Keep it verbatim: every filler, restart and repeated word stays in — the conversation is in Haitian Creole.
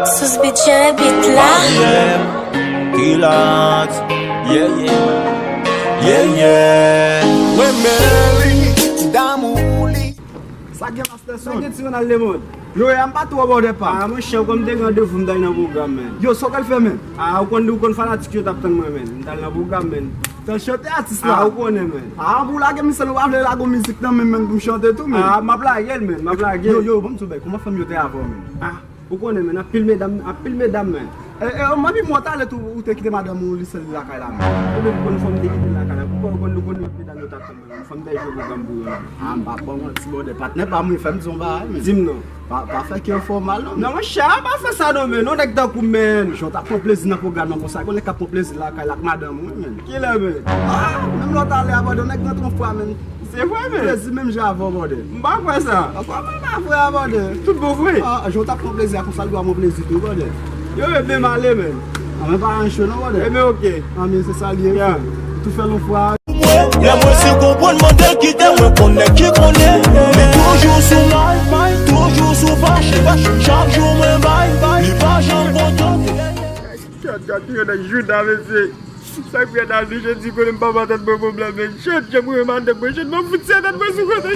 Sous Bidjè bit la. Kilat. Yeah, yeah. Yeah, yeah. Mwen men li. Damou li. Sa gen master son. Sa gen ti Ronald Lemond. Yo, ya m pa twò bòdè pa. Ah, monchè, kòm te gen randevou, m t al nan pwogram, men. Yo, sa w pral fè, men? Ah, ou konn, ou konn fanatik yo t ap tann mwen, men. M t al nan pwogram, men. T al chante atis la. Ah, ou konnen, men. Ah, pou lage misye, nou pa vle lage yon mizik nan men, men, pou m chante tou, men. Ah, m ap lage l, men, m ap lage l. Yo, yo, ban m di w bagay, kòman fanm yo te avè w, men? Ah, ou konnen, men, anpil medam, anpil medam, men. E, e, m anvi mwen talè tou, ou te kite madanm ou li sèl li lakay la, men. Ou menm konn fanm te kite lakay la. Pou konn, konn, nou konn lòt medam yo t ap tann mwen, men. Fanm te jwe pwogram pou yo, men. Ah, m pa ba w manti, bòdè. Patnè pa m, wi, fè m di yon bagay, men. Di m non. Pa, pa fè kè w fè w mal, non. Non, monchè, pa fè sa non, men. Non, nèg tankou m, men. Jan w t ap pran plezi nan pwogram nan konsa, gon nèg k ap pran plezi lakay la ak madanm ou, wi, men. Kilè, men? Ah, menm lè w talè a, bòdè, yon nèg rantre yon fwa, men. Se vre, men. Plezi menm jan avè w, bòdè. M pa kwè sa. Kòman pa vre a, bòdè? Tout bon vre. Ah, jan w t ap pran plezi a konsa, l dwe pran plezi tou, bòdè. Yo, ebyen, m ale, men. Ah, men pa ranche non, bòdè. Ebyen, oke. Ah, men se sa l ye, wi. Tou fè l yon fwa. Lè mwen si konprann mande kite mwen konnen ki konnen. Men toujou sou may, toujou sou fache. Chak jou mwen bay, li pa janm kontante. Gad, gad, yo nan jouda, mesye. Sa k fè nan nou jodi konnen m pa ba tèt mwen pwoblèm, men. Shit, jan mwen renmen tèt mwen, shit, mwen fout se tèt mwen sou kote.